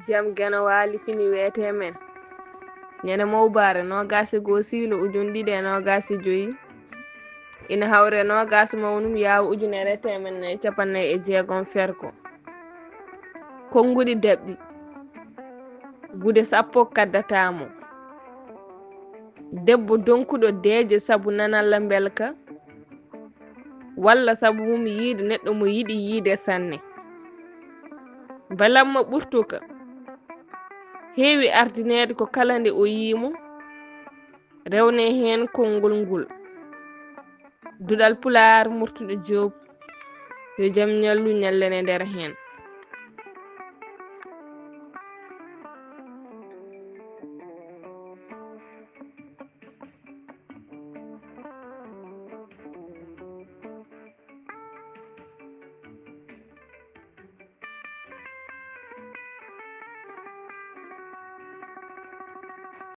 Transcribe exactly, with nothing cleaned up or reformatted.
Jam Geno Waali fini weetee men. Ñande mowbaare noogaas e goo siilu ujunɗiɗi e noogaas e joyi, ina hawre noogaas mawnum yaawu ujunere e teemedde nayi e cappanɗe nayi e jeegom ferko. Konnguɗi daɓɓi, gude sappo kaddataa mo. Debbo donkuɗo deeƴe sabu nanalla mbelka, walla sabu mum yiide neɗɗo mo yiɗi yiide sanne. Balamma ɓurtuka heewi ardineede ko kala nde o yii mo, rewne heen konngol ngol. Duɗal Pulaar Murtuɗo Joob, yo jam ñallu ñallane nder heen.